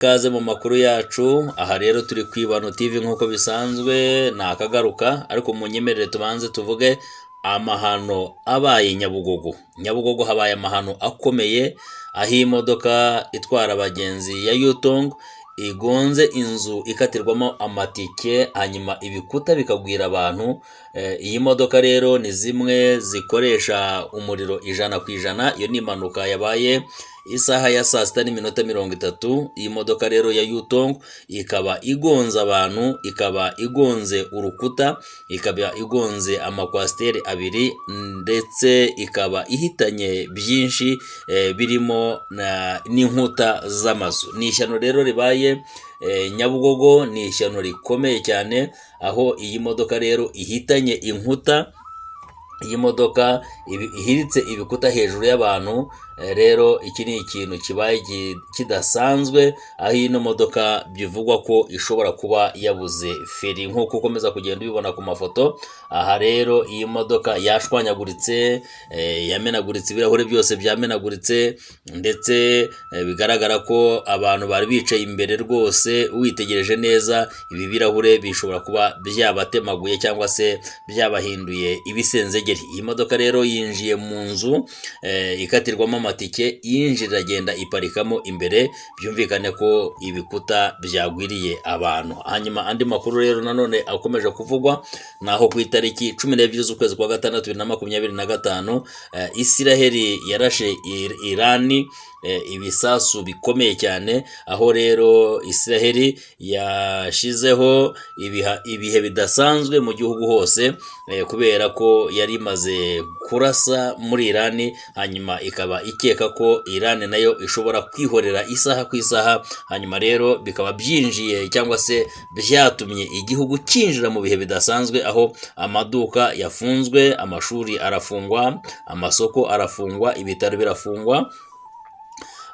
Ikaze mu makuru yacu. Aha rero turi ku Ibano TV nk'uko bisanzwe, ni akagaruka, ariko munyemerere tubanze tuvuge amahano abaye Nyabugogo. Nyabugogo habaye amahano akomeye, aho imodoka itwara abagenzi ya Yutong igonze inzu ikatirwamo amatike, hanyuma ibikuta bikagwira abantu. Iyi modoka rero ni zimwe zikoresha umuriro 100%. Iyo ni impanuka yabaye isaha ya saa 6:30. Iyi modoka rero ya Yutong ikaba igonze abantu, ikaba igonze urukuta, ikaba igonze amakwasiteri abiri, ndetse ikaba ihitanye byinshi birimo n'inkuta z'amazu. Ni ishyano rero ribaye Nyabugogo, ni ishyano rikomeye cyane, aho iyi modoka rero ihitanye inkuta. Iyi modoka ihiritse ibikuta hejuru y'abantu. Rero iki ni ikintu kibaye kidasanzwe, aho ino modoka bivugwa ko ishobora kuba yabuze feri, nk'uko ukomeza kugenda ubibona ku mafoto. Aha rero iyi modoka yashwanyaguritse, yamenaguritse, ibirahure byose byamenaguritse, ndetse bigaragara ko abantu bari bicaye imbere rwose, witegereje neza ibi birahure bishobora kuba byabatemaguye cyangwa se byabahinduye ibisenzegeri. Iyi modoka rero yinjiye mu nzu ikatirwamo amatike, yinjira iragenda iparikamo imbere, byumvikane ko ibikuta byagwiriye abantu. Hanyuma andi makuru rero nanone akomeje kuvugwa ni aho ku itariki 12 z'ukwezi kwa gatandatu 2025, Isiraheli yarashe Irani ibisasu bikomeye cyane, aho rero Isiraheli yashizeho ibihe bidasanzwe mu gihugu hose, kubera ko yari imaze kurasa muri Irani, hanyuma ikaba ikeka ko Irani nayo ishobora kwihorera isaha ku isaha. Hanyuma rero bikaba byinjiye cyangwa se byatumye igihugu cyinjira mu bihe bidasanzwe, aho amaduka yafunzwe, amashuri arafungwa, amasoko arafungwa, ibitaro birafungwa,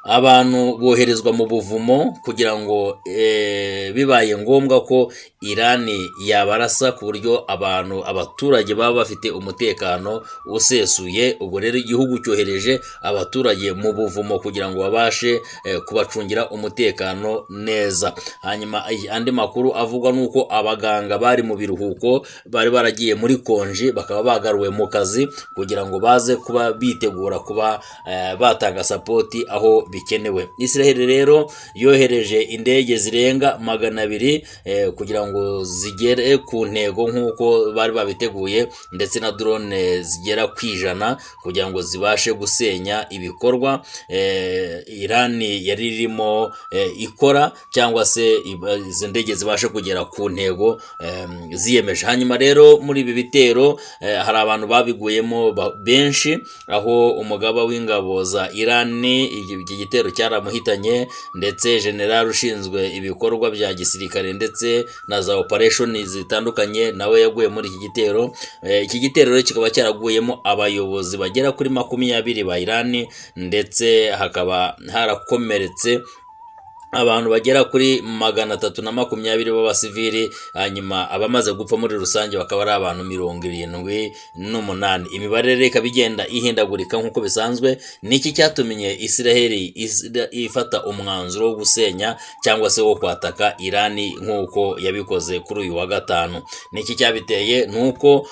abantu boherezwa mu buvumo kugira ngo bibaye ngombwa ko Irani yabarasa, ku buryo abantu, abaturage baba bafite umutekano usesuye. Ubwo rero igihugu cyohereje abaturage mu buvumo kugira ngo babashe kubacungira umutekano neza. Hanyuma andi makuru avugwa ni uko abaganga bari mu biruhuko, bari baragiye muri konji, bakaba bagaruwe mu kazi kugira ngo baze kuba bitegura kuba batanga support aho bikenewe. Israel rero yohereje indege zirenga 200 kugira ngo zigere ku ntego nk'uko bari babiteguye, ndetse na drone zigera ku 100 kugira ngo zibashe gusenya ibikorwa Irani yari irimo ikora, cyangwa se izo ndege zibashe kugera ku ntego ziyemeje. Hanyuma rero muri ibi bitero hari abantu babiguyemo benshi, aho umugaba w'ingabo za Irani iki gitero cyaramuhitanye, ndetse general ushinzwe ibikorwa bya gisirikare ndetse na za operation zitandukanye nawe yaguye muri iki gitero. Iki gitero rero kikaba cyaraguyemo abayobozi bagera kuri 20 ba Irani, ndetse hakaba harakomeretse abantu bagera kuri 320 b'abasivili. Hanyuma abamaze gupfa muri rusange bakaba ari abantu 78. Imibare rero ikaba igenda ihindagurika nk'uko bisanzwe. Niki cyatumye Isiraheli ifata umwanzuro wo gusenya cyangwa se wo kwataka Irani nk'uko yabikoze kuri uyu wa gatanu? Niki cyabiteye? Ni uko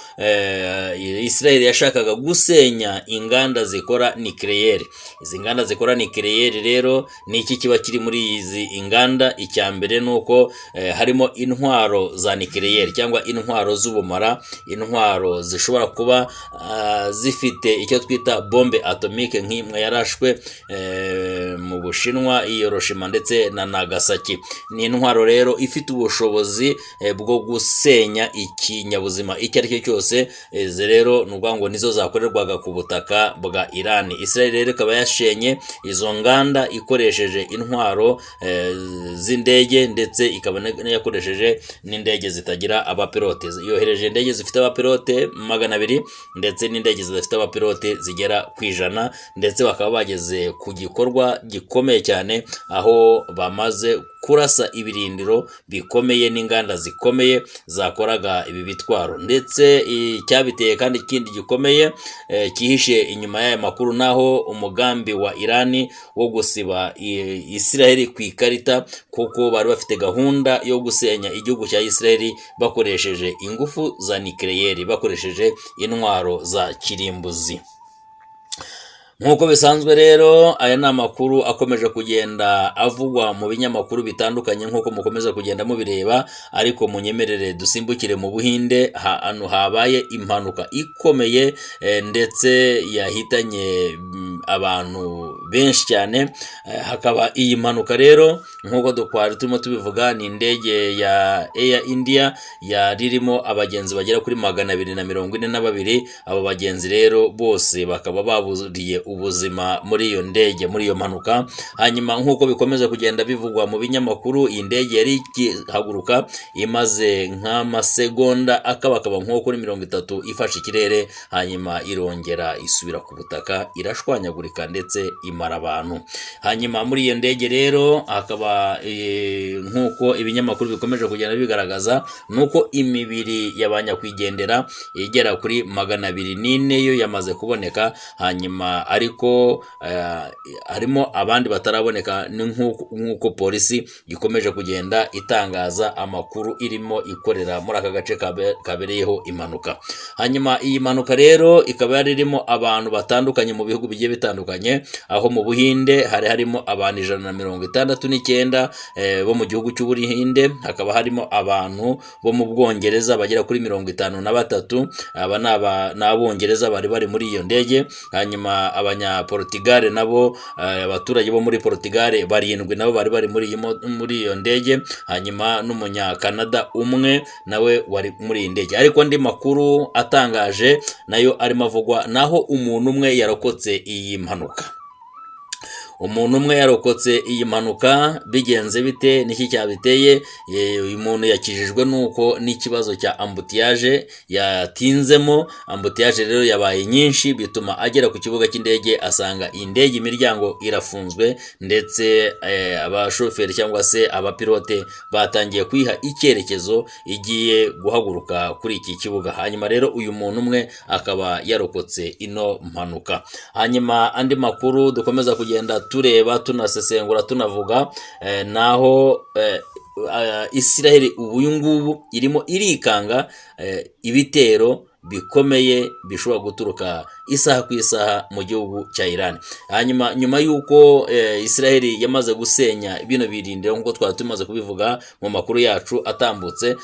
Isiraheli yashakaga gusenya inganda zikora nucléaire. Izi nganda zikora nucléaire rero, ni iki kiba kiri muri izi inganda? Icya mbere ni uko harimo intwaro za nucléaire cyangwa intwaro z'ubumara, intwaro zishobora kuba zifite icyo twita bombe atomique, nk'imwe yarashwe mu Bushinwa i Hiroshima ndetse na Nagasaki. Ni intwaro rero ifite ubushobozi bwo gusenya ikinyabuzima icyo ari cyo cyose. Izi rero ni ukuvuga ngo nizo zakorerwaga ku butaka bwa Iran. Israel rero ikaba yashenye izo nganda ikoresheje intwaro z'indege, ndetse ikaba yakoresheje n'indege zitagira abapilote. Yohereje indege zifite abapilote 200 ndetse n'indege zidafite abapilote zigera ku 100, ndetse bakaba bageze ku gikorwa gikomeye cyane, aho bamaze kurasa ibirindiro bikomeye n'inganda zikomeye zakoraga ibi bitwaro. Ndetse icyabiteye kandi ikindi gikomeye cyihishe inyuma y'aya makuru, naho umugambi wa Irani wo gusiba Isiraheli ku ikarita, kuko bari bafite gahunda yo gusenya igihugu cya Isiraheli bakoresheje ingufu za nikeleyeri, bakoresheje intwaro za kirimbuzi. Nk'uko bisanzwe rero, aya ni amakuru akomeje kugenda avugwa mu binyamakuru bitandukanye nk'uko mukomeza kugenda mubireba. Ariko munyemerere dusimbukire mu Buhinde, ahantu habaye impanuka ikomeye ndetse yahitanye abantu benshi cyane. Hakaba iyi mpanuka rero, nk'uko twari turimo tubivuga, ni indege ya Air India yari irimo abagenzi bagera kuri 242. Abo bagenzi rero bose bakaba baburiye ubuzima muri iyo ndege, muri iyo mpanuka. Hanyuma nk'uko bikomeza kugenda bivugwa mu binyamakuru, iyi ndege yari ikihaguruka, imaze nk'amasegonda akabakaba nko kuri 30 ifashe ikirere, hanyuma irongera isubira ku butaka, irashwanyagurika ndetse imara abantu. Hanyuma muri iyo ndege rero hakaba nk'uko ibinyamakuru bikomeje kugenda bigaragaza, nuko imibiri ya ba nyakwigendera igera kuri 204 yo yamaze kuboneka. Hanyuma ariko harimo abandi bataraboneka, ni nk'uko polisi ikomeje kugenda itangaza amakuru irimo ikorera muri aka gace kabereyeho impanuka. Hanyuma iyi mpanuka rero ikaba yari irimo abantu batandukanye mu bihugu bigiye bitandukanye, aho mu Buhinde hari harimo abantu 169 bo mu gihugu cy'Ubuhinde, hakaba harimo abantu bo mu Bwongereza bagera kuri 53. Aba ni Abongereza bari bari muri iyo ndege. Hanyuma Abanyaportugal nabo, abaturage bo muri Portugal barindwi nabo bari bari muri iyo ndege, hanyuma n'Umunyakanada umwe nawe wari muri iyi ndege. Ariko andi makuru atangaje nayo arimo avugwa, naho umuntu umwe yarokotse iyi mpanuka. Umuntu umwe yarokotse iyi mpanuka, bigenze bite? Niki cyabiteye? Uyu muntu yakijijwe nuko n'ikibazo cya embouteillage yatinzemo. Embouteillage rero yabaye nyinshi, bituma agera ku kibuga cy'indege asanga iyi ndege imiryango irafunzwe, ndetse abashoferi cyangwa se abapilote batangiye kuyiha icyerekezo igiye guhaguruka kuri iki kibuga. Hanyuma rero uyu muntu umwe akaba yarokotse ino mpanuka. Hanyuma andi makuru dukomeza kugenda tureba, tunasesengura, tunavuga, naho Isiraheli ubu ngubu irimo irikanga ibitero bikomeye bishobora guturuka isaha ku isaha mu gihugu cya Iran. Hanyuma nyuma y'uko Isiraheli yamaze gusenya bino birindiro, nk'uko twari tumaze kubivuga mu makuru yacu atambutse,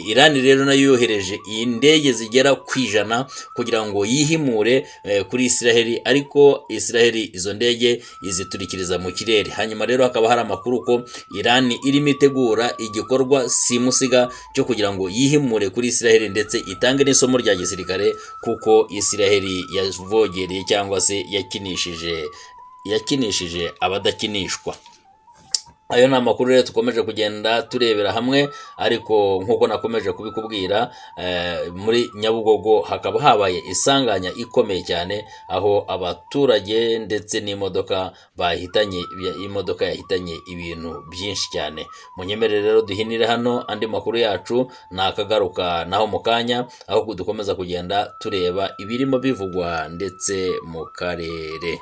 Iran rero nayo yohereje indege zigera ku 100 kugira ngo yihimure kuri Isiraheli, ariko Isiraheli izo ndege iziturikiriza mu kirere. Hanyuma rero hakaba hari amakuru ko Iran irimo itegura igikorwa simusiga cyo kugira ngo yihimure kuri Isiraheli, ndetse itange n'isomo rya gisirikare, kuko Isiraheli yavogereye cyangwa se yakinishije abadakinishwa. Ayo ni amakuru rero dukomeje kugenda turebera hamwe. Ariko nk'uko nakomeje kubikubwira, muri Nyabugogo hakaba habaye isanganya ikomeye cyane, aho abaturage ndetse n'imodoka bahitanye, imodoka yahitanye ibintu byinshi cyane. Munyemerere rero duhinire hano, andi makuru yacu ni akagaruka naho mu kanya, aho dukomeza kugenda tureba ibirimo bivugwa ndetse mu karere.